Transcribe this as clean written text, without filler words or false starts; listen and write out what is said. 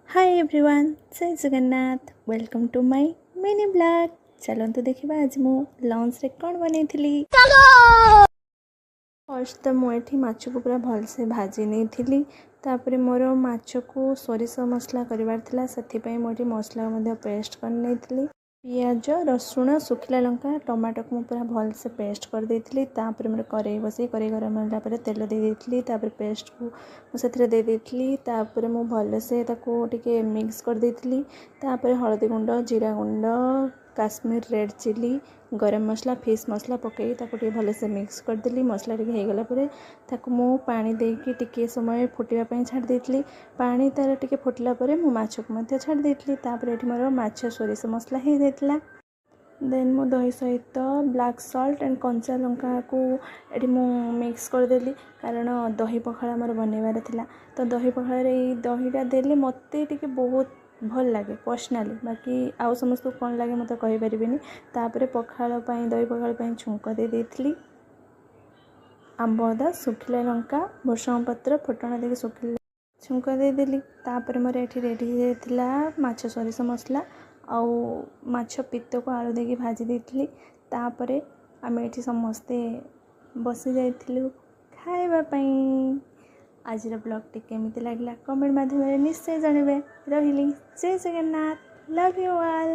Hi everyone, Jay Jagannath. Welcome to my mini vlog. ଚାଲନ୍ତୁ ଦେଖିବା ଆଜି ମୁଁ ଲଞ୍ଚରେ କ'ଣ ବନେଇଥିଲି। ଫାର୍ଷ୍ଟ ତ ମୁଁ ଏଠି ମାଛକୁ ପୁରା ଭଲସେ ଭାଜି ନେଇଥିଲି। ତାପରେ ମୋର ମାଛକୁ ସୋରିଷ ମସଲା କରିବାର ଥିଲା, ସେଥିପାଇଁ ମୁଁ ଏଠି ମସଲା ମଧ୍ୟ ପେଷ୍ଟ କରିନେଇଥିଲି। ପିଆଜ, ରସୁଣ, ଶୁଖିଲା ଲଙ୍କା, ଟମାଟୋକୁ ମୁଁ ପୁରା ଭଲସେ ପେଷ୍ଟ କରିଦେଇଥିଲି। ତାପରେ ମୋର କରେଇ ବସେଇ, କରେଇ ଗରମ ହେଲା ପରେ ତେଲ ଦେଇ ଦେଇଥିଲି। ତାପରେ ପେଷ୍ଟକୁ ମୁଁ ସେଥିରେ ଦେଇ ଦେଇଥିଲି। ତାପରେ ମୁଁ ଭଲସେ ତାକୁ ଟିକେ ମିକ୍ସ କରିଦେଇଥିଲି। ତାପରେ ହଳଦୀ ଗୁଣ୍ଡ, ଜିରା ଗୁଣ୍ଡ, କାଶ୍ମୀର ରେଡ଼୍ ଚିଲି, ଗରମ ମସଲା, ଫିସ୍ ମସଲା ପକାଇ ତାକୁ ଟିକେ ଭଲସେ ମିକ୍ସ କରିଦେଲି। ମସଲା ଟିକେ ହେଇଗଲା ପରେ ତାକୁ ମୁଁ ପାଣି ଦେଇକି ଟିକିଏ ସମୟ ଫୁଟିବା ପାଇଁ ଛାଡ଼ି ଦେଇଥିଲି। ପାଣି ତା'ର ଟିକେ ଫୁଟିଲା ପରେ ମୁଁ ମାଛକୁ ମଧ୍ୟ ଛାଡ଼ି ଦେଇଥିଲି। ତାପରେ ଏଠି ମୋର ମାଛ ସୋରିଷ ମସଲା ହେଇଯାଇଥିଲା। ଦେନ୍ ମୁଁ ଦହି ସହିତ ବ୍ଲାକ୍ ସଲ୍ଟ ଆଣ୍ଡ କଞ୍ଚା ଲଙ୍କାକୁ ଏଠି ମୁଁ ମିକ୍ସ କରିଦେଲି, କାରଣ ଦହି ପଖାଳ ଆମର ବନେଇବାର ଥିଲା। ତ ଦହି ପଖାଳରେ ଏଇ ଦହିଟା ଦେଲେ ମୋତେ ଟିକେ ବହୁତ ଭଲ ଲାଗେ ପର୍ସନାଲି। ବାକି ଆଉ ସମସ୍ତଙ୍କୁ କ'ଣ ଲାଗେ ମୁଁ ତ କହିପାରିବିନି। ତାପରେ ପଖାଳ ପାଇଁ, ଦହି ପଖାଳ ପାଇଁ ଛୁଙ୍କ ଦେଇ ଦେଇଥିଲି। ଆମ୍ବ ଅଦା, ଶୁଖିଲା ଲଙ୍କା, ଭୃଷଙ୍ଗ ପତ୍ର, ଫୁଟଣ ଦେଇକି ଶୁଖିଲା ଛୁଙ୍କ ଦେଇଦେଲି। ତାପରେ ମୋର ଏଠି ରେଡ଼ି ହେଇଯାଇଥିଲା ମାଛ ସୋରିଷ ମସଲା ଆଉ ମାଛ ପିତ୍ତକୁ ଆଳୁ ଦେଇକି ଭାଜି ଦେଇଥିଲି। ତାପରେ ଆମେ ଏଠି ସମସ୍ତେ ବସି ଯାଇଥିଲୁ ଖାଇବା ପାଇଁ। ଆଜିର ବ୍ଲଗ୍ଟି କେମିତି ଲାଗିଲା, କମେଣ୍ଟ ମାଧ୍ୟମରେ ନିଶ୍ଚୟ ଜଣାଇବେ। ରହିଲି, ଜୟ ଜଗନ୍ନାଥ, love you all.